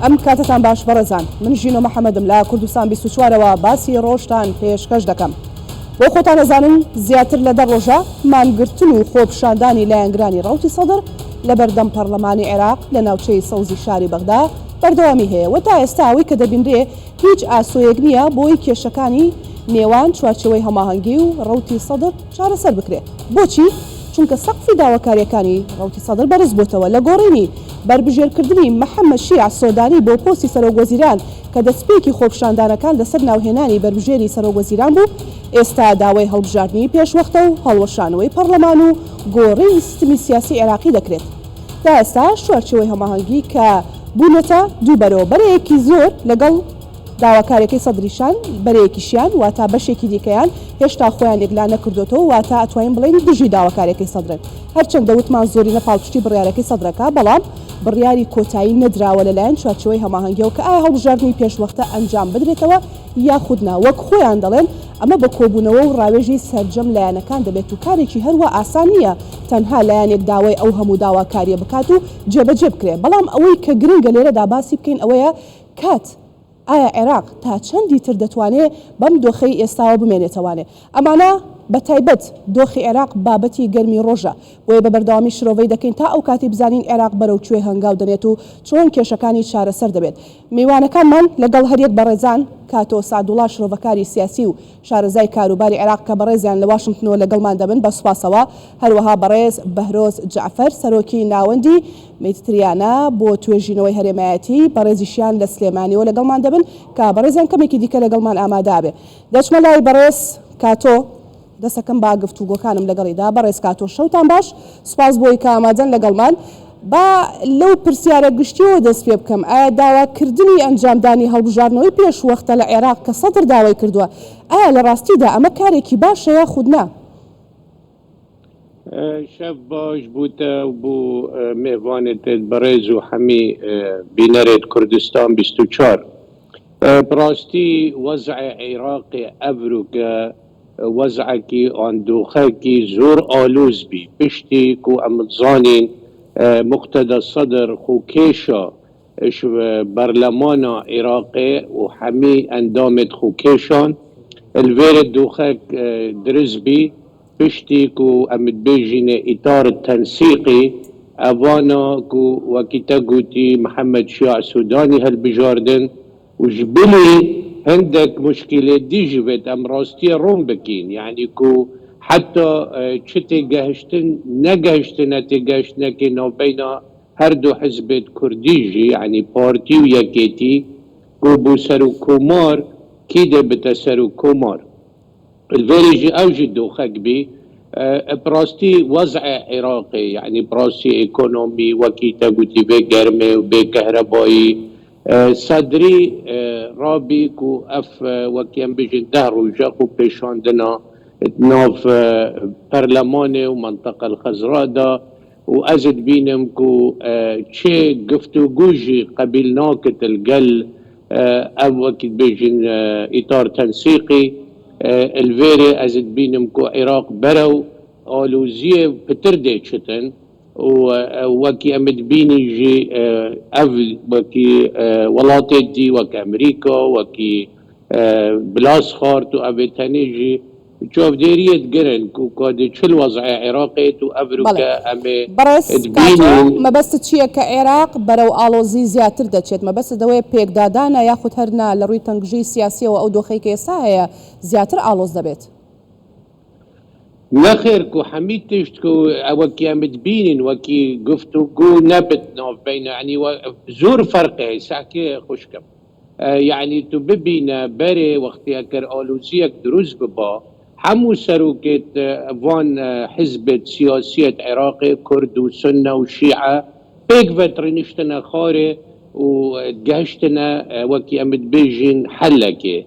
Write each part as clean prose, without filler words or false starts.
ئەم کاتەتان باش بەڕێزان، من ژینۆ محەمەدم لە کوردستان 24 ەوە باسی ڕۆژتان پێشکەش دەکەم. بۆ خۆتان ئەزانن زیاتر لە دە ڕۆژە مانگرتن و خۆپیشاندانی لایەنگرانی ڕەوتی سەدر لە بەردەم پەڕلەمانی عێراق لە ناوچەی سەوزی شاری بەغدا بەردەوامی هەیە و تا ئێستا ئەوەی کە دەبینرێ هیچ ئاسۆیەک نییە بۆی کێشەکانی نێوان چوارچێوەی هەماهەنگی و ڕەوتی سەدر چارەسەر بکرێ. بۆچی؟ چونکە سەقفی داواکارییەکانی ڕەوتی سەدر بەرزبۆتەوە لە گۆڕینی بەربژێرکردنی محەمەد شیاع سۆدانی بۆ پۆستی سەرۆکوەزیران کە دەسپێکی خۆپیشاندانەکان لەسەر ناوهێنانی بەربژێری سەرۆکوەزیران بوو، ئێستا داوای هەڵبژاردنی پێشوەختە و هەڵوەشانەوەی پەڕلەمان و گۆڕینی سیستمی سیاسی عێراقی دەکرێت. تا ئێستاش چوارچێوەی هەماهەنگی کە بوونەتە دوو بەرەوە، بەرەیەکی زۆر لەگەڵ داواکاریەکەی سەدریشان، بەرەیەکیشیان واتا بەشێکی دیکەیان هێشتا خۆیان یەکلا نەکردۆتەوە، واتا ئەتوانین بڵێین دژی داواکاریەکەی سەدرن. هەرچەندە وتمان زۆرینە پاڵپشتی بڕیارەکەی سەدرەکە، بەڵام بڕیاری کۆتایی نەدراوە لەلایەن چوارچێوەی هەماهەنگیەوە کە ئایا هەڵبژاردنی پێشوەختە ئەنجام بدرێتەوە یاخود نا، وەک خۆیان دەڵێن ئەمە بە کۆبوونەوە و ڕاوێژی سەرجەم لایەنەکان دەبێت و کارێکی هەروا ئاسان نییە تەنها لایەنێک داوای ئەو هەموو داواکارییە بکات و جێبەجێ بکرێت، بەڵام ئەوەی کە گرنگە لێرەدا باسی بکەین ئەوەیە کات ئایا عێراق تا چەندی تر دەتوانێ بەم دۆخەی ئێستاوە بمێنێتەوانێ؟ ئەمانە بە تایبەت دۆخی عێراق بابەتی گەرمی ڕۆژە، بۆیە بە بەردەوامی شرۆڤەی دەکەین تا ئەو کاتەی بزانین عێراق بەرەو کوێ هەنگاو دەنێت و چۆن کێشەکانی چارەسەر دەبێت. میوانەکانمان لەگەڵ هەریەک بەڕێزان کاتۆ سەعدوڵا شرۆڤەکاری سیاسی و شارەزای کاروباری عێراق کە بەڕێزیان لە واشنتنەوە لەگەڵمان دەبن بە سوپاسەوە، هەروەها بەڕێز بەهرۆز جەعفەر سەرۆکی ناوەندی میدتریانە بۆ توێژینەوەی هەرێمایەتی، بەڕێزیشیان لە سلێمانیەوە لەگەڵمان دەبن کە بەڕێزیان کەمێکی دیکە لەگەڵمان ئامادە ئەبێ. دەچمە لای بەڕێز کاتۆ دەسەکەم با گفتوگۆکانم لەگەڵیدا. بەڕێز کاتۆ شەوتان باش، سوپاس بۆی کە ئامادەن لەگەڵمان. با لەو پرسیارە گشتیەوە دەست پێ بکەم، ئایا داواکردنی ئەنجامدانی هەڵبژاردنەوەی پێشوەختە لە عێراق کە سەدر داوای کردووە، ئایا لە ڕاستیدا ئەمە کارێکی باشە یاخود نا؟ شەڤ باش بو تە و بو مێڤانێ تێت بەڕێز و حەمی بینەرێت کوردستان 24. بڕاستی وەزعێ عیراقێ ئەڤروکە وەزعەکی ئان دۆخەکی زۆر ئالۆز بی پشتی کو ئەم زانین موقتەدا سەدر خو کێشا ژ بەرلەمانا عیراقێ و حەمی ئەندامێت خو کێشان ل ڤێرێ دۆخەک درس بی پشتی کو ئەم دبێژینێ ئیتار تەنسیقی ئەڤانا کو وەکی تە گوتی محەمەد شیاع سودانی هەلبژاردن و ژ بلی هندەک موشکیلێ دی ژ ڤێت ئەم ڕاستیە ڕوون بکین یەعنی کو حەتا چ تێگەهشتن نەگەهشتنە تێگەهشتنەکێ ناڤبەینا هەردوو حزبێت کوردی ژی یەعنی پارتی و یەکێتی کو بو سەروک کۆمار کی دێ بتە سەروک کۆمار ل ڤێرێ ژی ئەو ژی دۆخەک بی براستی وەزعێ عیراقێ یەعنی براستی ئێکۆنۆمی وەکی تە گوتی بێ گەرمێ و بێ کەهرەبایی سەدری ڕابی کو ئەف وەکی ئەم بژین دە ڕوژە خو پێشاندنا ناڤ پەرلەمانێ و مەنتەقە الخەزرا دا و ئەز دبینم کو چێ گفتوگو ژی قەبیل ناکت الگەل ئەڤ وەکی دبێژین ئیتار تەنسیقی الڤێرێ ئەز دبینم کو عیراق بەرەو ئالوزیێ پتر دێ چتن و وەکی ئەم دبینی ژی ئەڤ وەکی وەڵاتێ دی وەک ئەمریکا وەکی بلاسخارت و ئەڤێ تەنێ ژی چاڤدێریێ دگرن کو کا دێ چل وەزعێ عێراقێت و بەڵێ ئەڤروکە ئەمێ بەڕێز کاتۆ دبینین. مەبەستت چییە کە عێراق بەرەو ئاڵۆزی زیاتر دەچێت؟ مەبەستت ئەوەیە پێکدادانە یاخود هەر نا لە ڕووی تەنگژەی سیاسییەوە ئەو دۆخەی کە ئێستا هەیە زیاتر ئاڵۆز دەبێت؟ نەخێر کو حەمی تشت کو وەکی ئەم دبینین وەکی گفتوگو نەبت ناڤبەینە یەعنی زۆر فەرقێ هەی سەعکێ خوشکم. یەعنی تو ببینە بەرێ وەختی ئەگەر ئالوزیەک دروست ببا هەموو سەروکێت ڤان حزبێت سیاسیەت عێراقێ کورد و سوننە و شیعە پێکڤە تڕینشتنە خارێ و گەهشتنە وەکی ئەم دبێژین حەلەکێ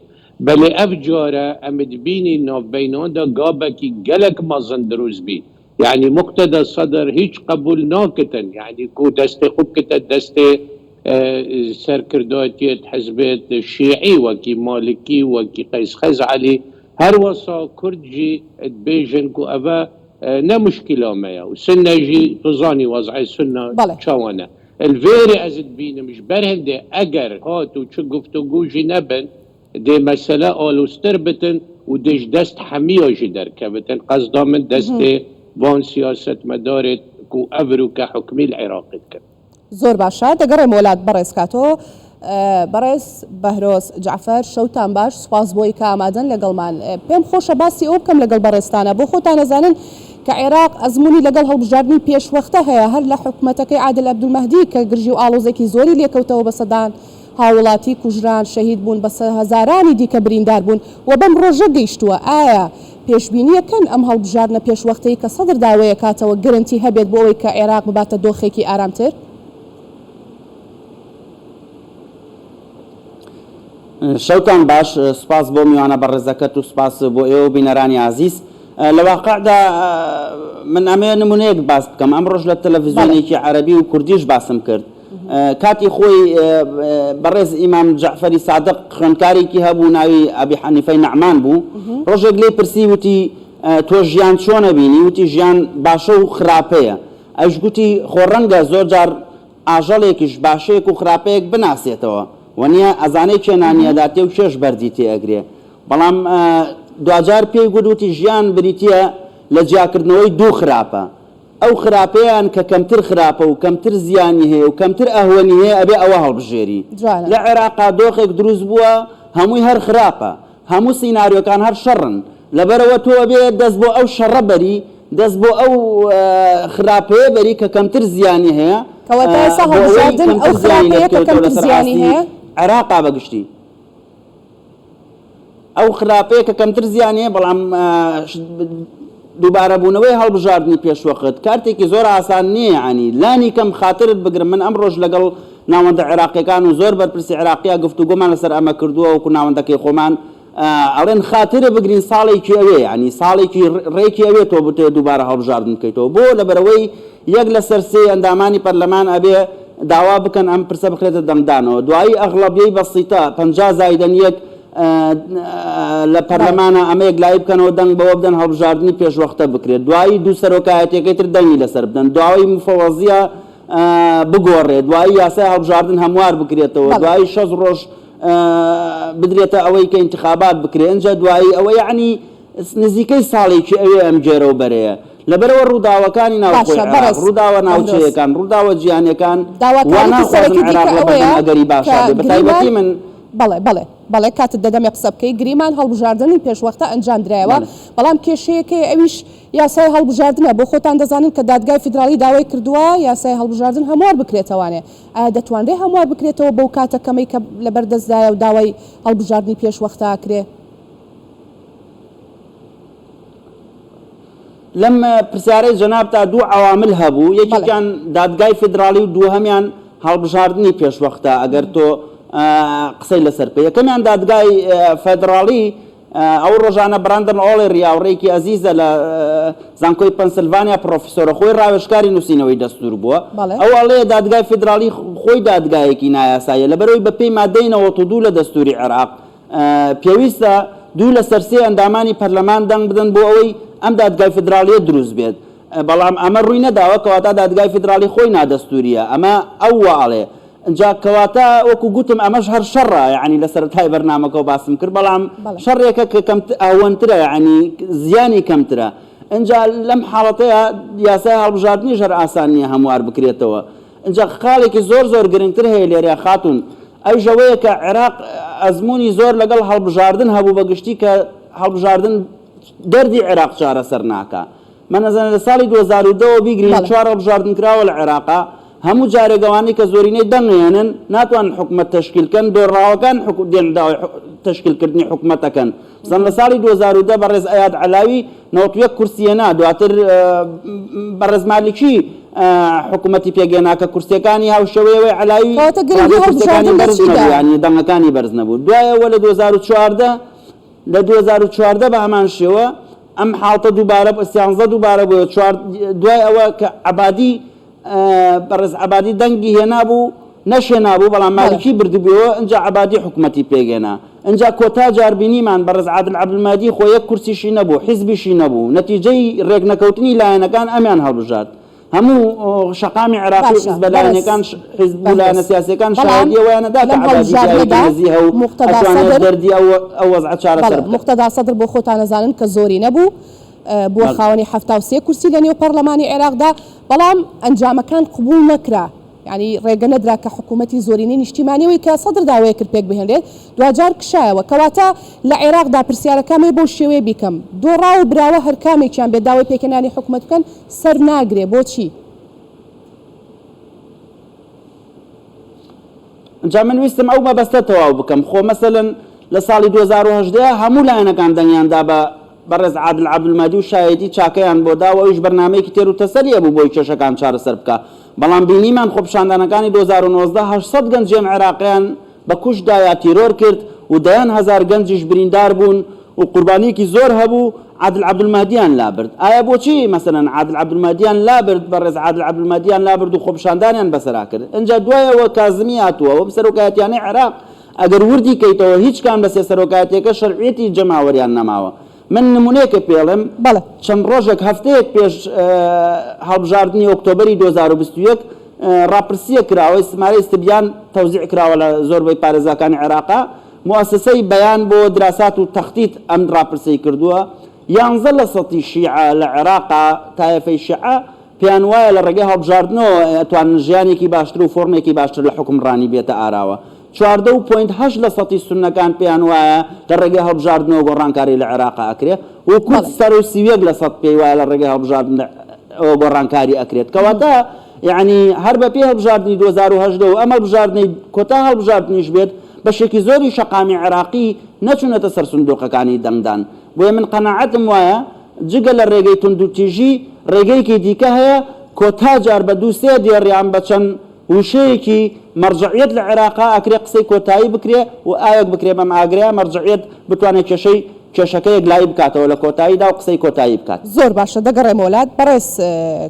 بەلێ ئەڤ جارە ئەم دبینین ناڤبەیناندا گابەکی گەلەک مەزن دروست بی یەعنی موقتەدا سەدر هیچ قەبول ناکتن یەعنی کو دەستێ خو بکتە دەستێ سەرکردایەتیێت حزبێت شیعی وەکی مالکی وەکی قەیس خەزعەلی هەر وەسا کورد ژی دبێژن کو ئەڤە نە موشکیلا مەیە و سوننە ژی تو زانی وەزعێ سوننە بەڵێ. چاوانە. Li vêrê ez dibînim ji ber hindê eger hat û çi guftûgû jî nebin dê mesele aloztir bitin û dê ji dest hemiya jî derkevitin. Qesda min destê van siyasetmedarê ku evrûke hukmî li Iraqê dikin. زۆر باشە دەگەڕێمەوە لات بەڕێز کاتۆ. بەڕێز بەهرۆز جەعفەر شەوتان باش سوپاس بۆی کە ئامادەن لەگەڵمان. پێم خۆشە باسی ئەوە بکەم لەگەڵ بەڕێزتانە بۆ خۆتان ئەزانن کە عێراق ئەزموونی لەگەڵ هەڵبژاردنی پێشوەختە هەیە هەر لە حکومەتەکەی عادل عەبدولمەهدی کە گرژی و ئاڵۆزێکی زۆری لێکەوتەوە بە سەدان هاووڵاتی کوژران، شەهید بوون، بە هەزارانی دیکە بریندار بوون و بەم ڕۆژە گەیشتووە، ئایا پێشبینییەکەن ئەم هەڵبژاردنە پێشوەختەی کە سەدر داوەیەکاتەوە گرنتی هەبێت بۆ ئەوەی کە عێراق بباتە دۆخێکی ئارامتر؟ شەوتان باش، سوپاس بۆ میوانە بەڕێزەکەت و سوپاس بۆ ئێوە و بینەرانی ئازیز. لە واقعدا من ئەمەوێ نمونەیەک باس بکەم، ئەمڕۆش لە تەلەڤزیۆنێکی عەرەبی و کوردیش باسم کرد. کاتی خۆی بەڕێز ئیمام جەعفەری سادق خوێندکارێکی هەبوو ناوی ئەبی حەنیفەی نەعمان بوو، ڕۆژێک لێی پرسی وتی تۆ ژیان چۆن ئەبینی؟ وتی ژیان باشە و خراپەیە. ئەویش گوتی خۆ ڕەنگە زۆر جار ئاژەڵێکیش باشەیەک و خراپەیەک بناسێتەوە وەنیە ئەزانێ کێ نانی ئەداتێ و کێش بەردی تێ ئەگرێ. بەڵام دواجار پێی گوت وتی ژیان بریتیە لە جیاکردنەوەی دوو خراپە. ئەو خراپەیان کە کەمتر خراپە و کەمتر زیانی هەیە و کەمتر ئەهوەنی هەیە ئەبێ ئەوە هەڵبژێری. جوانە. لە عێراقا دۆخێک دروست بووە هەمووی هەر خراپە، هەموو سیناریۆکان هەر شەڕن، لەبەرئەوە تۆ ئەبێ دەست بۆ ئەو شەڕە بەری، دەست بۆ ئەو خراپەیە بەری کە کەمتر زیانی هەیە، کەواتە ئێستا بۆ ئەوەی هەڵبژاردن کەمتر ئەو زیانی لێ خراپەیە کە بکەوێتەوە کەمتر لەسەر زیانی ئاستی هەیە؟ عێراقا بە گشتی. ئەو خراپەیە کە کەمتر زیانی هەیە، بەڵام دووبارەبوونەوەی هەڵبژاردنی پێشوەخت کارتێکی زۆر ئاسان نییە، یەعنی لانی کەم خاترت بگرم من ئەمڕۆش لەگەڵ ناوەندە عێراقییەکان و زۆر بەرپرسی عێراقییا گفتوگۆمان لەسەر ئەمە کردووە وەکو ناوەندەکەی خۆمان ئەڵێن خاترە بگرین ساڵێکی ئەوێ یەعنی ساڵێکی ڕێکی ئەوێ تۆ بتەوێ دووبارە هەڵبژاردن بکەیتەوە بۆ لەبەرئەوەی یەک لەسەر سێی ئەندامانی پەرلەمان ئەبێ داوا بکەن ئەم پرسە بخرێتە دەنگدانەوە دوایی ئەغڵەبیەی بەسیتە 50 زایدەن یەک لە پەرلەمانە ئەمە یەکلایی بکەنەوە دەنگ بەوە بدەن هەڵبژاردنی پێشوەختە بکرێت دوایی دوو سەرۆکایەتیەکەی تر دەنگی لەسەر بدەن دوایی مفەوەزیە بگۆڕێ دوایی یاسای هەڵبژاردن هەموار بکرێتەوە دوایی 6 ڕۆژ بدرێتە ئەوەی کە ئینتخابات بکرێ ئینجا دوایی ئەوە یەعنی نزیکەی ساڵێکی ئەوێ ئەم گێرە و بەرەیە. لەبەرئەوە ڕووداوەکانی ناوخۆی باشە عێراق، بەڕێز ڕووداوە بەهرۆز، ناوچەیەکان، ڕووداوە جیهانیەکان وا داواکاریی ناخوازن سەرەکی عێراق دیکە لە بەردەم ئەوەیە ئەگەری کە باشا بێ، گریمان بەتایبەتی من بەڵێ بەڵێ بەڵێ کاتت دەدەمێ قسە بکەی، گریمان هەڵبژاردنی پێشوەختە ئەنجام درایەوە، بەڵێ. بەڵام کێشەیەک هەیە ئەویش یاسای هەڵبژاردنە، بۆ خۆتان دەزانن کە دادگای فیدراڵی داوای کردووە یاسای هەڵبژاردن هەموار بکرێتەوانێ، ئایا دەتوانرێ هەموار بکرێتەوە بەو کاتە کەمەی کە لەبەردەستدایە و داوای هەڵبژاردنی پێشوەختە ئەکرێ؟ لەم پرسیارەی جەنابتا دوو عەوامل هەبوو، یەکێکیان دادگای فیدراڵی و دووهەمیان هەڵبژاردنی پێشوەختە، ئەگەر تۆ قسەی لەسەر بکەی. یەکەمیان دادگای فیدراڵی، ئەو ڕۆژانە براندن ئۆڵێری هاوڕێیەکی ئەزیزە لە زانکۆی پەنسلڤانیا پڕۆفیسۆرە، خۆی ڕاوێژکاری نووسینەوەی دەستوور بووە، ئەو ئەڵێ دادگای فیدراڵی خۆی دادگایەکی نایاساییە، لەبەرئەوەی بەپێی مادەی 92 لە دەستووری عێراق پێویستە دوو لەسەر سێی ئەندامانی پەرلەمان دەنگ بدەن بۆ ئەوەی ئەم دادگای فیدراڵییە دروست بێت، بەڵام ئەمە ڕووی نەداوە، کەواتە دادگای فیدراڵی خۆی نادەستوورییە، ئەمە ئەو وا ئەڵێ. ئینجا کەواتە وەکو گوتم ئەمەش هەر شەڕە، یەعنی لە سەرەتای بەرنامەکەوە باسم کرد، بەڵام شەڕێکە کە کەمتر ئەهوەنترە، یەعنی زیانی کەمترە. ئینجا لەم حاڵەتەیا یاسای هەڵبژاردنیش هەر ئاسان نییە هەموار بکرێتەوە. ئینجا خاڵێکی زۆر زۆر گرنگتر هەیە لێرە خاتوون، ئەویش ئەوەیە کە عێراق ئەزموونی زۆر لەگەڵ هەڵبژاردن هەبوو بە گشتی کە هەڵبژاردن دەردی عێراق چارەسەر ناکا. مەنەزەنە لە ساڵی 2010 وە بیگرین چوار هەڵبژاردن کراوە لە عێراقا، هەموو جارێک ئەوانەی کە زۆرینەی دەنگ ئەهێنن ناتوانن حکومەت تەشکیل کەن، دۆڕاوەکان دێن داوای تەشکیل کردنی حکومەت ئەکەن. مەسەلەن لە ساڵی 2010 بەڕێز ئەیاد عەلاوی 91 کورسی هێنا، دواتر بەڕێز مالیکی حکومەتی پێکهێنا کە کورسیەکانی هاوشێوەی ئەوەی عەلاوی کەواتە گرنگی ڕادەی کورسیەکانی هەڵبژاردن لە بەرز نەبوو، چیدایە؟ یانی دەنگەکانی بەرز نەبوو. دوای ئەوە لە 2014 لە 2014 بە هەمان شێوە ئەم حاڵتە دووبارە سیانزە دووبارە بۆیە چوار دوای ئەوە کە عەبادی بەڕێز عەبادی دەنگی هێنابوو نەشهێنابوو بەڵام مالیکی بردبوویەوە ئنجا عەبادی حکومەتی پێکهێنا ئنجا کۆتا جار بینیمان بەڕێز عادل عەبدولمەهدی خۆ یەک کورسیشی نەبوو حیزبیشی نەبوو نەتیجەی رێکنەکەوتنی لایەنەکان ئەمیان هەڵبژارد. هەموو شەقامی عێراقی و باشە حیزبە بەڕێز لایەنەکان حیزب و بەڕێز لایەنە سیاسیەکان بەڵام شایەدی ئەوەیان ئەدا کە لەم عەبادی پیاوێکی هەڵبژاردنەدا نەزیهە و موقتەدا ئەتوانێت سەدر دەردی ئەو ئەو وەزعە چارەسەر بەڵێ بکات. موقتەدا سەدر بۆ خۆتان ئەزانن کە زۆری نەبوو بووە بەڵێ. خاوەنی 73 کورسی لە نێو پەڕلەمانی عێراقدا بەڵام ئەنجامەکان قبوڵ نەکرا یانی ڕێگە نەدرا کە حکوومەتی زۆرینەی نیشتیمانیەوەی کە سەدر داوای کرد پێک بهێنرێت، دواجار کشایەوە. کەواتە لە عێراقدا پرسیارەکەمێ بەو شێوەیە بیکەم، دۆڕاو و براوە هەرکامێکیان بێت داوای پێکهێنانی حکوومەت بکەن، سەر ناگرێ، بۆچی؟ جا من ویستم ئەو مەبەستە تەواو بکەم، خۆ مەسەلەن لە ساڵی 2018 هەموو لایەنەکان دەنگیان دا بە بەڕێز عادل عەبدولمەهدی و شایەتی چاکەیان بۆ دا و ئەویش بەرنامەیەکی تێر و تەسەلی هەبوو بۆی کێشەکان چارەسەر بکا، بەڵام بینیمان خۆپیشاندانەکانی 2019 800 گەنجی ئەم عێراقەیان بە کوشت دا یا تیرۆر کرد و دەیان هەزار گەنجیش بریندار بوون و قوربانیەکی زۆر هەبوو، عادل عەبدولمەهدیان لابرد. ئایا بۆچی مەسەلەن عادل عەبدولمەهدیان لابرد، بەڕێز عادل عەبدولمەهدیان لابرد و خۆپیشاندانیان بەسەرا کرد؟ ئنجا دوای ئەوە کازمی هاتووە ئەم سەرۆکایەتیانەی عێراق ئەگەر وردی کەیتەوە هیچ کام لە سێ سەرۆکایەتیەکە شەرعیەتی جەماوەریان نەماوە. من نمونەیەکت پێ ئەڵێم، بەڵێ. چەند ڕۆژێک هەفتەیەک پێش هەڵبژاردنی ئۆکتۆبەری 2021 ڕاپرسیەک کراوە، استمارەی استبیان تەوزیع کراوە لە زۆربەی پارێزگاکانی عێراقا، موئەسەسەی بەیان بۆ دراسات و تەختیت ئەم ڕاپرسیەی کردووە، یانزە لە سەتی شیعە لە عێراقا، تایەفەی شیعە، پێیان وایە لە ڕێگەی هەڵبژاردنەوە ئەتوانن ژیانێکی باشتر و فۆرمێکی باشتر لە حوکمڕانی بێتە ئاراوە. 14 و point هەشت لە سەتی سوننەکان پێیان وایە لە ڕێگەی هەڵبژاردنەوە گۆڕانکاری لە عێراقا ئەکرێ و کورد 131 لە سەد پێی وایە لە ڕێگەی هەڵبژاردنەوە گۆڕانکاری ئەکرێت. کەواتە یەعنی هەر بە پێی هەڵبژاردنی 2018 و ئەم هەڵبژاردنەی کۆتا هەڵبژاردنیش بێت بەشێکی زۆری شەقامی عێراقی نەچوونەتە سەر سندوقەکانی دەنگدان. بۆیە من قەناعەتم وایە جگە لە ڕێگەی توندوتیژی ڕێگەیەکی دیکە هەیە، کۆتا جار بە دوو سێ دێڕ یان بە چەند وشەیەکی مەرجەعیەت لە عێراقا ئەکرێ قسەی کۆتایی بکرێ و ئاوێک بکرێ بەم ئاگرەیا مەرجەعیەت بتوانێ کێشەی کێشەکە یەکلایی بکاتەوە لە کۆتاییدا و قسەی کۆتایی بکات. زۆر باشە دەگەڕێمەوە لات بەڕێز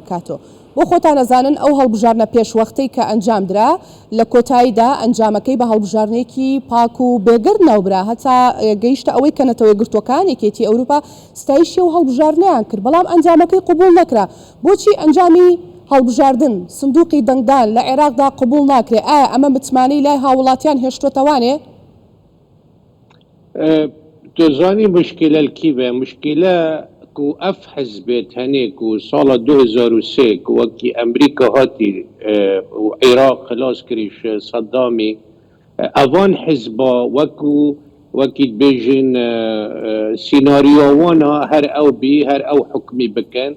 کاتۆ. بۆ خۆتان ئەزانن ئەو هەڵبژاردنە پێشوەختەی کە ئەنجام درا لە کۆتاییدا ئەنجامەکەی بە هەڵبژاردنێکی پاک و بێگەرد ناوبرا هەتا گەیشتە ئەوەی کە نەتەوەیەکگرتووەکان، یەکێتی ئەوروپا ستایشی ئەو هەڵبژاردنەیان کرد بەڵام ئەنجامەکەی قبوڵ نەکرا. بۆچی ئەنجامی هەڵبژاردن، سندوقی دەنگدان لە عێراقدا قبوڵ ناکرێ؟ ئایا ئەمە متمانەی لای هاووڵاتیان هێشتۆتەوانێ؟ تۆزانی مشکلە الکیڤە مشکلە کو ئەف حزبێت هەنێ کو ساڵە 2003 کو وەکی ئەمریکا هاتی و عیراق خلاص کریش سەدامی ئەڤان حزبا وەکو وەکی دبێژن سیناریۆوانا هەر ئەو بی هەر ئەو حوکمی بکەن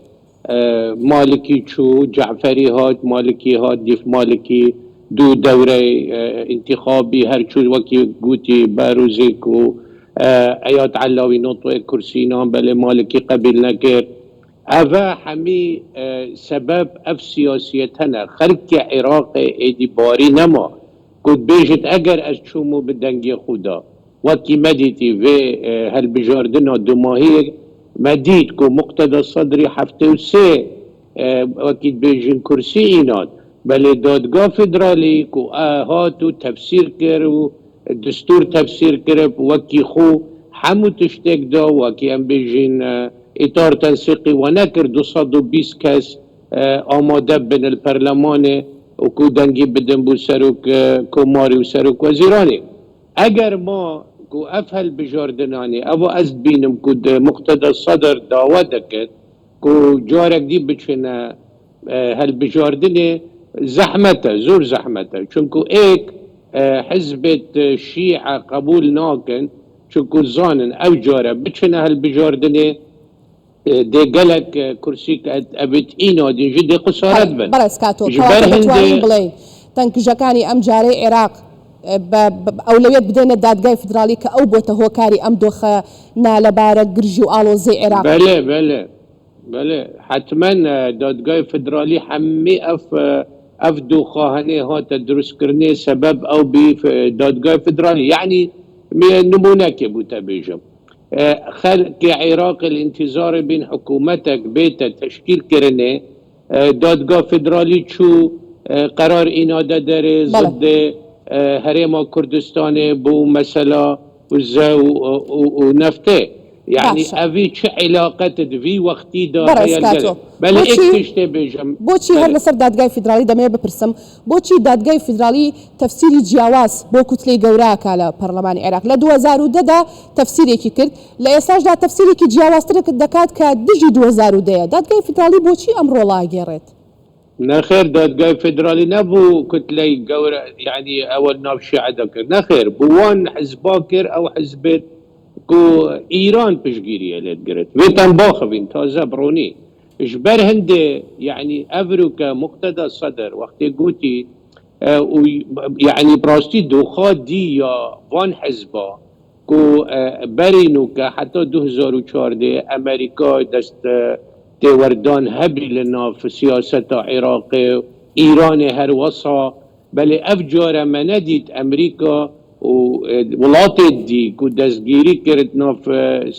مالکی چوو، جەعفەری هات، مالکی هات، دیف مالکی دوو دەورەی ئینتیخابی هەر چوو وەکی گوتی بەروزێک و ئەیاد عەلاوی نۆتۆیەک کورسی نان بەلێ مالکی قەبیل نەکرد. ئەڤە حەمی سەبەب ئەف سیاسیەتەنە. خەلکی عیراقێ ئێدی باری نەما. گوت بێژت ئەگەر ئەز چووم و بدەنگێ خودا وەکی مەدیتی ڤێ هەلبژاردنا دوماهیێ مەدیت کو موقتەدا سەدری 73 وەکی دبێژن کورسی ئیناد بەلێ دادگا فدرالی کو هات و تەفسیر کر و دستور تەفسیر کرب وەکی خو حەموو تشتێک دا وەکی ئەم بێژین ئیتار تەنسیقی وە نەکرد 220 کەس ئامادە بن الپەرلەمانێ و کو دەنگی بدن بو سەرۆک کۆماری و سەرۆک وەزیرانێ. ئەگەر ما کو ئەف هەلبژاردنانێ ئەڤ ئەز دبینم کو موقتەدا سەدر داوا دەکرد کو جارەک دی بچنە هەلبژاردنێ زەحمەتە زۆر زەحمەتە چونکو ئێک حزبێت شیعە قەبول ناکەن چونکو زانن ئەو جارە بچنە هەلبژاردنێ دێ گەلەک کورسی ئەبێت ئینا دێژی دێ قسارەت بن بەڕێز کاتۆ ژ بەر کەواتە هەندێ دەتوانین بڵێین تەنگژەکانی ئەمجارەی عێراق بە ئەولەویەت بدەینە دادگای فیدراڵی کە ئەو بۆتە هۆکاری ئەم دۆخە نالەبارە گرژی و ئاڵۆزەی عێراق؟ بەلێ بەلێ بەلێ حەتمەن دادگای فیدراڵی حەمی ئەف ئەف دۆخا هەنێ هاتە دروست کرنێ سەبەب ئەو بی دادگای فیدراڵی یەعنی نمونەکێ بوتە بێژم خەلکی عیراق الانتظار بین حکومەتەک بێتە تەشکیل کرنێ دادگا فیدرالی چوو قەرار ئینادە دەرێ ضد هەرێما کوردستانێ بو مەسەلا وزە و نەفتێ. یەعنی باشە. ئەڤی چ عیلاقەتت ڤی وەختی دا بەڕێز هەیە کاتۆ لگەل بەلێ ئێک بۆچی تشتێ بێژم بۆچی هەر بەلێ. لەسەر دادگای فیدراڵی دەمەوێت بپرسم بۆچی دادگای فیدراڵی تەفسیری جیاواز بۆ کوتلەی گەورە ئەکا لە پەڕلەمانی عێراق لە 2010 دا تەفسیرێکی کرد لە ئێستاشدا تەفسیرێکی جیاوازتر دەکات کە دژی 2010 یە دادگای فیدراڵی بۆچی ئەم ڕۆڵە ئەگێڕێت؟ نەخێر دادگای فیدرالی نەبوو کوتلەی گەورە یەعنی ئەوە ناو شیعە دا کرد نەخێر بوو وان حزبا کرد ئەو حزبێت کو ئیران پشتگیریە لێت گرت وێتان باخڤین تازە بڕۆنی ژبەر هندێ یەعنی ئەڤروکە موقتەدا سەدر وەختێ گوتی و یەعنی بڕاستی دۆخا دی یا ڤان حزبا کو بەری نوکە حەتا 2014 ئەمریکا دەست تێوەردان هەبی لە ناف سیاسەتا عیراقێ و ئیرانێ هەر وەسا بەلێ ئەڤ جارە مە نەدیت ئەمریکا و وڵاتێ دی کو دەستگیری کرد ناف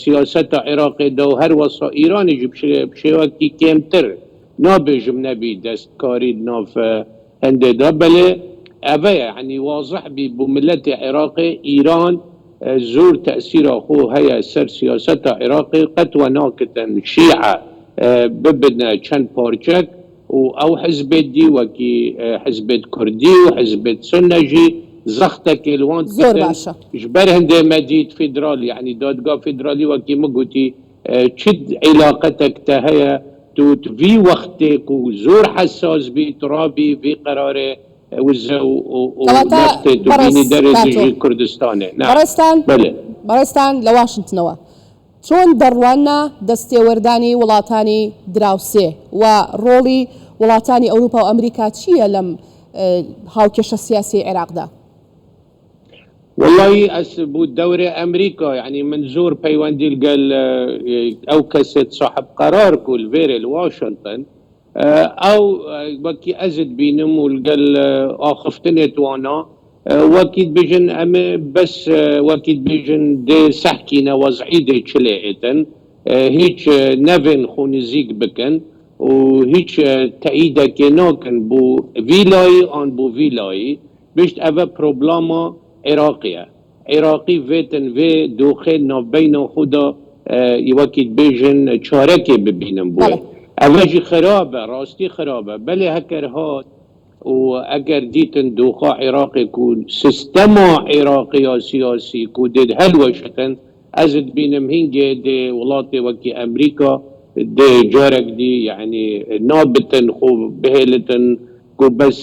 سیاسەتا عیراقێ دا و هەر وەسا ئیرانێ ژی بشێوەکی کێمتر نابێژم نەبی دەستکاری ناف هندێ دا بەلێ ئەڤەیە یەعنی وازح بی بو ملەتێ عیراقێ ئیران زۆر تەئسیرا خۆ هەیە سەر سیاسەتا عیراقێ قەت وە ناکتن شیعە ببنە چەند پارچەک و ئەو حزبێت دی وەکی حزبێت کوردی و حزبێت سوننە ژی زەختەکێ لە وان زۆر دکتن باشە. ژبەر هندێ مە دیت فیدرال یەعنی دادگا فیدرالی وەکی مە گوتی چ عیلاقەتەک تە هەیە تو ڤی وەختێ کو زۆر حەساس بی تو ڕابی ڤی قەرارێ وزە و کەواتە نەفتێ تو بەڕێز بینی دەرێ کاتۆ دژی کوردستانێ نە بەڕێزتان بەلێ. بەڕێزتان لە واشنتنەوە چۆن دەڕواننە دەستێوەردانی وڵاتانی دراوسێ و ڕۆڵی وڵاتانی ئەوروپا و ئەمریکا چییە لەم هاوکێشە سیاسیەی عێراقدا؟ وەڵایی ئەس بو دەورێ ئەمریکا یەعنی من زۆر پەیوەندی لگەل ئەو کەسێت ساحب قەرار کو لڤێرێ لە واشنتن ئەو وەکی ئەزت بینم و لگەل ئاخفتنێت وانا وەکی دبێژن ئەمێ بەس وەکی دبێژن دێ سەحکینە وەزعی دێ چلێ ئێتن هیچ نەڤێن خو نزیک بکن و هیچ تەئیدەکێ ناکن بو ڤی لایی ئان بو ڤی لایی بێشت ئەڤە پرۆبلاما عێراقیە عێراقی ڤێتن ڤێ دۆخێ ناڤبەینا خو دا وەکی دبێژن چارەکێ ببینن بوێ بەڵێ. ئەڤە ژی خرابە ڕاستی خرابە بەلێ هەکەر هات و ئەگەر دیتن دۆخا عێراقێ کو سیستەما عێراقیا سیاسی کو دێد هەلوەشتن ئەز دبینم هینگێ دێ وڵاتێ وەکی ئەمریکا دێ جارەک دی یەعنی نابتن خو بهێلتن کو بەس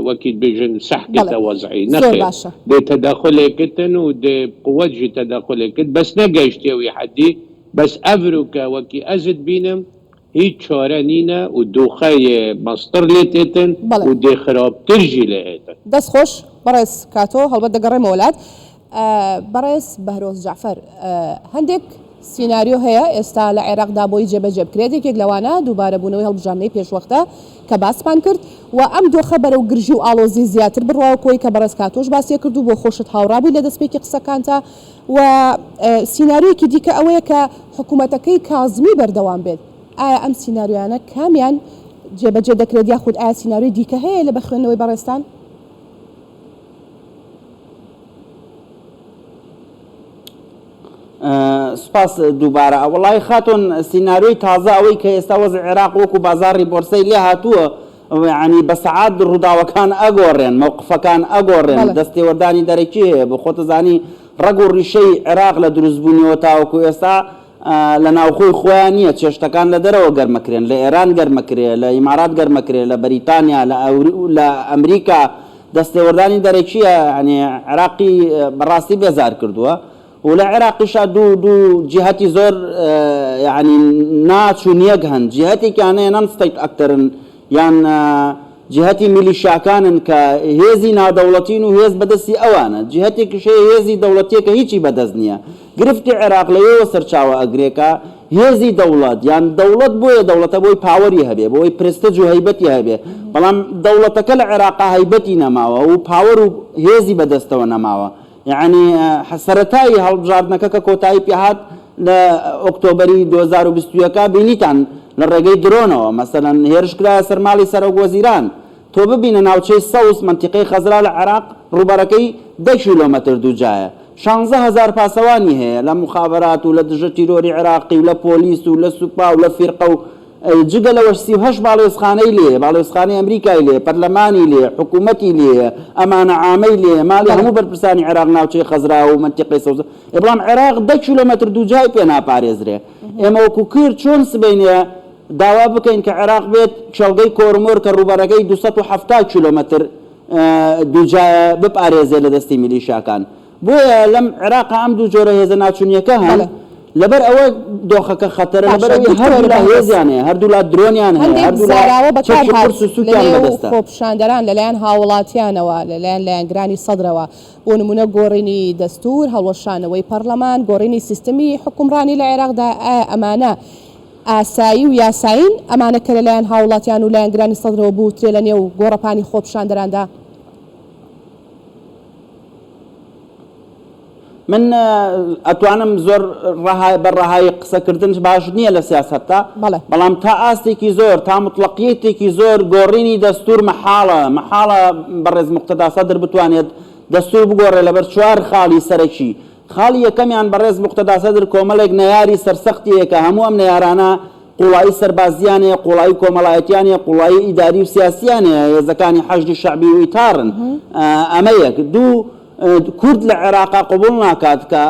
وەکی دبێژن بەڵێ سەحکتە وەزعی زۆر نەخێر باشە. دێ تەدەخولێ کتن و دێ قوەت ژی تەدەخولێ کت بەس نەگەیشتیە وی حەدی بەس ئەڤروکە وەکی ئەز دبینم هیچ چارە نینە و دۆخە یێ مەزتر لێ تێتن بەڵێ. و دێ خرابتر ژی لێ ئێتن. دەست خۆش بەڕێز کاتۆ، هەڵبەت دەگەڕێمەوە لات. بەڕێز بەهرۆز جەعفەر، هەندێک سیناریۆ هەیە ئێستا لە عێراقدا بۆی جێبەجێ بکرێت، یەکێک لەوانە دووبارەبوونەوەی هەڵبژاردنەی پێشوەختە کە باسمان کرد و ئەم دۆخە بەرەو گرژی و ئاڵۆزی زیاتر بڕوا وەک ئەوەی کە بەڕێز کاتۆش باسی کرد و بۆ خۆشت هاوڕا بووی لە دەستپێکی قسەکانتا و سیناریۆیەکی دیکە ئەوەیە کە حکوومەتەکەی کازمی بەردەوام بێت، ئایا ئەم سیناریۆیانە کامیان جێبەجێ دەکرێت یاخود ئایا سیناریۆی دیکە هەیە لە بە خوێندنەوەی بەڕێزتان؟ سوپاس دووبارە. وەڵایی خاتون سیناریۆی تازە ئەوەی کە ئێستا وەزعی عێراق وەکو بازاڕی بۆرسەی لێ هاتووە یەعنی بە سەعات ڕووداوەکان ئەگۆڕێن مەوقفەکان ئەگۆڕێن بەڵێ. دەستێوەردانی دەرەکی هەیە بۆ خۆتەزانی ڕەگ و ڕیشەی عێراق لە دروستبوونیەوە تاوەکو ئێستا لە ناوخۆی خۆیان نییە چێشتەکان لە دەرەوە گەرمەکرێن لە ئێران گەرمەکرێ لە ئیمارات گەرمەکرێ لە بەریتانیا لە لە ئەمریکا دەستێوەردانی دەرەکییە یانی عێراقی بەڕاستی بێزار کردووە و لە عێراقیشا دوو دوو جیهەتی زۆر یانی ناچوون یەک هەن جیهەتێکیان هەیە non state actor ن یان جیهەتی میلیشیاکانن کە هێزی نادەوڵەتین و هێز بەدەستی ئەوانە، جیهەتێکیش هەیە هێزی دەوڵەتیە کە هیچی بەدەست نیە. گرفتی عێراق لەوێوە سەرچاوە ئەگرێ کە هێزی دەوڵەت یان دەوڵەت بۆیە دەوڵەتە بۆی power ی هەبێ، بۆی پرستج و هەیبەتی هەبێ، بەڵام دەوڵەتەکە لە عێراقا هەیبەتی نەماوە و power و هێزی بەدەستەوە نەماوە. یەعنی سەرەتای هەڵبژاردنەکە کە کۆتایی پێهات لە ئۆکتۆبەری 2021 بینیتان لە ڕێگەی درۆنەوە مەسەلەن هێرش کرایە سەر ماڵی سەرۆک وەزیران تۆ ببینە ناوچەی سەوز مەنتیقەی خەزرا لە عێراق ڕووبەرەکەی دە کیلۆمەتر دووجایە. 16000 پاسەوانی هەیە لە موخابەرات و لە دژە تیرۆری عێراقی و لە پۆلیس و لە سوپا و لە فیرقە و جگە لەوەش 38 باڵیۆزخانەی لێیە، باڵیۆزخانەی ئەمریکای لێیە، پەرلەمانی لێیە، حکوومەتی لێیە، ئەمانە عامەی لێیە، ماڵی هەموو بەرپرسانی عێراق ناوچەی خەزرا و مەنتیقەی سەوزە، ئێ بەڵام عێراق دە کیلۆمەتر دووجای پێ ناپارێزرێ. ئێمە وەکوو کورد چۆن سبەینێ داوا بکەین کە عێراق بێت کێڵگەی کۆرمۆر کە ڕووبەرەکەی 270 کیلۆمەتر دووجایە بپارێزێ لە دەستی میلیشیاکان؟ بۆیە لەم عێراقا ئەم دوو جۆرە هێزە ناچونیەکە هەن، لەبەر ئەوە دۆخەکە خەتەرە، لەبەر باشە ئەوەی دکتۆر هەردوولا بەهرۆز هێزیان هەیە، هەردوولا درۆنیان هەیە، هەندێک هەردوولا زاراوە بەکار چەکی هات قورس و سووکیان لەنێو بەدەستە. خۆپیشاندەران لەلایەن هاوڵاتیانەوە، لەلایەن لایەنگرانی سەدرەوە، بۆ نموونە گۆڕینی دەستوور، هەڵوەشانەوەی پەڕلەمان، گۆڕینی سیستمی حوکمڕانی لە عێراقدا، ئایا ئەمانە ئاسایی و یاسایین؟ ئەمانە کە لەلایەن هاوڵاتیان و لایەنگرانی سەدرەوە بوترێ لەنێو گۆڕەپانی خۆپیشاندەراندا؟ من ئەتوانم زۆر ڕەها بە ڕەهایی قسەکردن باش نییە لە سیاسەتدا بەڵێ. بەڵام تا ئاستێکی زۆر تا مطلقیەتێکی زۆر گۆڕینی دەستور مەحاڵە مەحاڵە بەڕێز موقتەدا سەدر بتوانێت دەستور بگۆڕێ لەبەر چوار خاڵی سەرەکی خاڵی یەکەمیان بەڕێز موقتەدا سەدر کۆمەڵێک نەیاری سەرسەختی هەیە کە هەموو ئەم نەیارانە قوڵایی سەربازییان هەیە، قوڵایی کۆمەڵایەتیان هەیە، قوڵایی ئیداری و سیاسییان هەیە، هێزەکانی حەشدی شەعبی و ئیتارن. ئەمە یەک. دوو، کورد لە عێراقا قبوڵ ناکات کە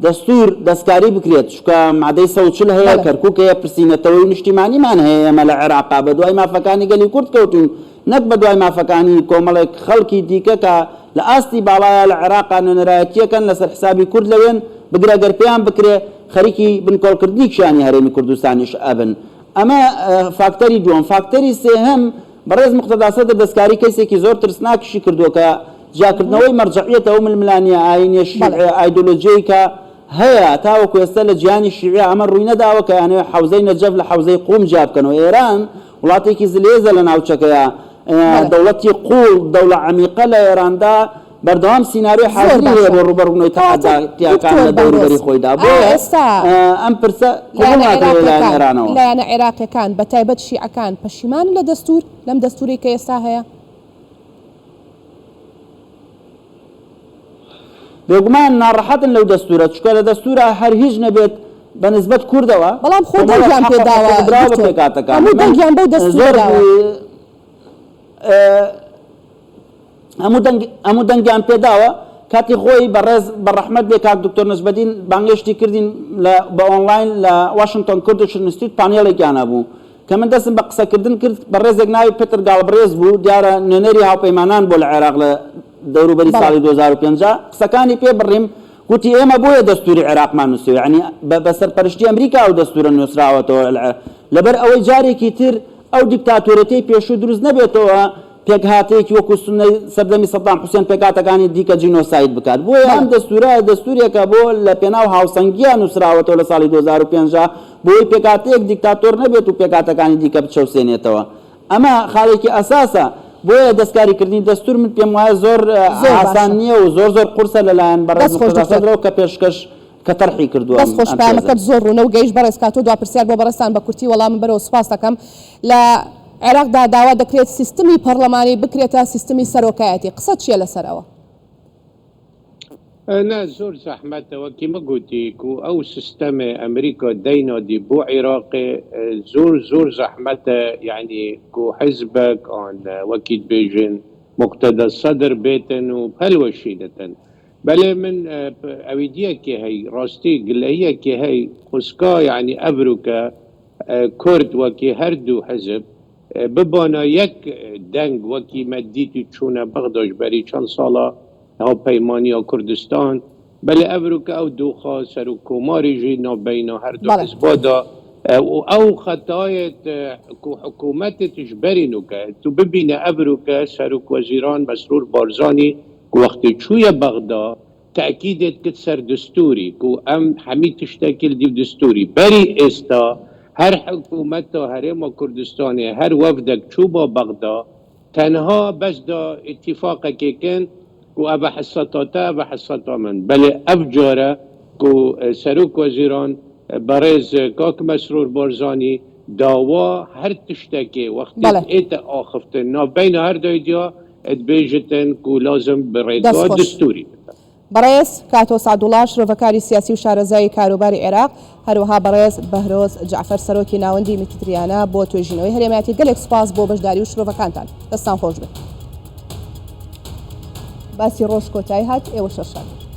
دەستوور دەستکاری بکرێت، چونکە مادەی 140 هەیە، کەرکووک هەیە، پرسی نەتەوەیی و نیشتیمانیمان هەیە، ئێمە لە عێراقا بەدوای مافەکانی گەلی کورد کەوتووین، نەک بەدوای مافەکانی کۆمەڵێک خەڵکی دیکە کە لە ئاستی باڵایا لە عێراقا نوێنەرایەتییەکەن لەسەر حسابی کورد لەوێن، بگرە گەر پێیان بکرێ خەریکی بنکۆڵکردنی کیانی هەرێمی کوردستانیش ئەبن. ئەمە فاکتەری دووەم. فاکتەری سێهەم، بەڕێز موقتەدا سەدر دەستکاری کەیسێکی زۆر ترسناکیشی کردووە کە جیاکردنەوەی مەرجەعیەتە ئەو ململانییە ئایینیە شیعیە ئایدۆلۆژیەی کە هەیە تاوەکو ئێستا لە جیهانی شیعیە ئەمە ڕووینەداوە کە ئەیانەوێت حەوزەی نەجەف لە حەوزەی قوم جیا بکەنەوە. ئێران وڵاتێکی زلهێزە لە ناوچەکەیا، دەوڵەتی قووڵ، دەوڵە عەمیقە لە ئێراندا بەردەوام سیناریۆی زۆر حازری هەیە باشە بۆ ڕووبەڕووبوونەوەی کەواتە تەحەدداتیاکان دکتۆر لە بەهرۆز دەوروبەری خۆیدا، ئایا بۆیە ئێستا ئەم پرسە قبوڵ لایەنە ناکرێت لە لایەن عێراقیەکان ئێرانەوە. لایەنە عێراقیەکان بە تایبەت شیعەکان پەشیمانن لە دەستوور لەم دەستوورەی کە ئێستا هەیە؟ بێگومان ناڕەحەتن لەو دەستوورە، چونکە لە دەستوورا هەر هیچ نەبێت بە نسبەت کوردەوە بەڵام خۆ کۆمەڵێک دەنگیان حەق پێ و داوە حقوق دراوە بە دکتۆر، پێکهاتەکان. هەموو من دەنگیان بەو دەستوورە زۆر داوە. هەموو دەنگ هەموو دەنگیان پێ داوە. کاتی خۆی بەڕێز بە ڕەحمەت بێ کاک دکتۆر نەجمەدین بانگێشتی کردین لە بە ئۆنڵاین لە واشنتۆن کوردش ئینستیتوت پانێڵێکیان هەبوو. کە من دەستم بە قسەکردن کرد، بەڕێزێک ناوی پێتر گاڵبرێز بوو، دیارە نوێنەری هاوپەیمانان بووە لە عێراق لە دەوروبەری ساڵی 2005، قسەکانی پێ بڕیم، گوتی ئێمە بۆیە دەستووری عێراقمان نووسیوە، یەعنی بە سەرپەرشتی ئەمریکا ئەو دەستوورە نووسراوەتەوە، لەبەر ئەوەی جارێکی تر ئەو دیکتاتۆرێتیەی پێشوو دروست نەبێتەوە، پێکهاتەیەکی وەکو سوننەی سەردەمی سەدام حوسێن پێکهاتەکانی دیکە جینۆساید بکات. بۆیە ئەم دەستوورە دەستوورێکە بۆ لە پێناو هاوسەنگییا نووسراوەتەوە لە ساڵی 2005 بۆی پێکهاتەیەک دیکتاتۆر نەبێت و پێکهاتەکانی دیکە بچەوسێنێتەوە. ئەمە خاڵێکی ئەساسە. بۆیە دەستکاریکردنی دەستوور من پێم وایە زۆر زۆر ئاسان باشە. نییە و زۆر زۆر قورسە لەلایەن بەڕێز دەست خۆش موقتەدا دکتۆر. سەدرەوە کە پێشکەش کە تەرحی کردووە دەست ئەم خۆش تێزە. پەیامەکەت زۆر ڕوونە و گەیشت بەڕێز کاتۆ دوا پرسیار بۆ بەڕێزتان بە کورتی وەڵامم بەرەوە سوپاست دەکەم لە عێراقدا داوا دەکرێت سیستمی پەڕلەمانی بکرێتە سیستمی سەرۆکایەتی قسەت چیە لەسەر ئەوە؟ نا زۆر زەحمەتە وەکی مە گوتی کو ئەو سیستەمێ ئەمریکا دەینادی بۆ عیراقێ زۆر زۆر زەحمەتە یەعنی کو حیزبەک ئان وەکی دبێژن موقتەدا سەدر بێتن و پەلوەشینتن بەلێ من ئەویدیەکێ هەی ڕاستی گلەییەکێ هەی خوسکا یەعنی ئەڤروکە کورد وەکی هەردوو حزب ببانا یەک دەنگ وەکی مە دیت و چوونە بەغداش بەری چەند ساڵە هاوپەیمانیا کوردستان بەلێ ئەڤروکە ئەو دۆخا سەرۆک کۆماری ژی ناوبەینا هەردوو حزبا دا و ئەو خەتایەت کو حکوومەتت ژ بەری نوکە تو ببینە ئەڤروکە سەرۆک وەزیران مەسرور بارزانی کو وەختی چوویە بەغدا تەئکیدێت کرد سەر دستوری کو ئەم هەمی تشتەکی لدیو دستوری بەری ئێستا هەر حکومەتا هەرێما کوردستانێ هەر وەفدەک چووبا بەغدا تەنها بەس دا ئیتیفاقەکێ کن کو ئەڤە حسەتا تە ئەڤە حسەتا من بەلێ ئەڤ جارە کو سەرۆک وەزیران بەڕێز کاک مەسرور بارزانی داوا هەر تشتەکێ وەختێ ئێتە ئاخفتن ناڤبەینا هەر دایدیا دبێژتن کو لازم بە دەست ڕێگا خۆش. دستوری بتن. بەڕێز کاتۆ سەعدوڵا شرۆڤەکاری سیاسی و شارەزای کاروباری عێراق، هەروەها بەڕێز بەهرۆز جەعفەر سەرۆکی ناوەندی میتتریانە بۆ توێژینەوەی هەرێمایەتی گەلێک سوپاس بۆ بەشداری و شرۆڤەکانتان. دەستان خۆش بێت. باسی ڕۆژ کۆتایی هات، ئێوەش هەر شاد بن.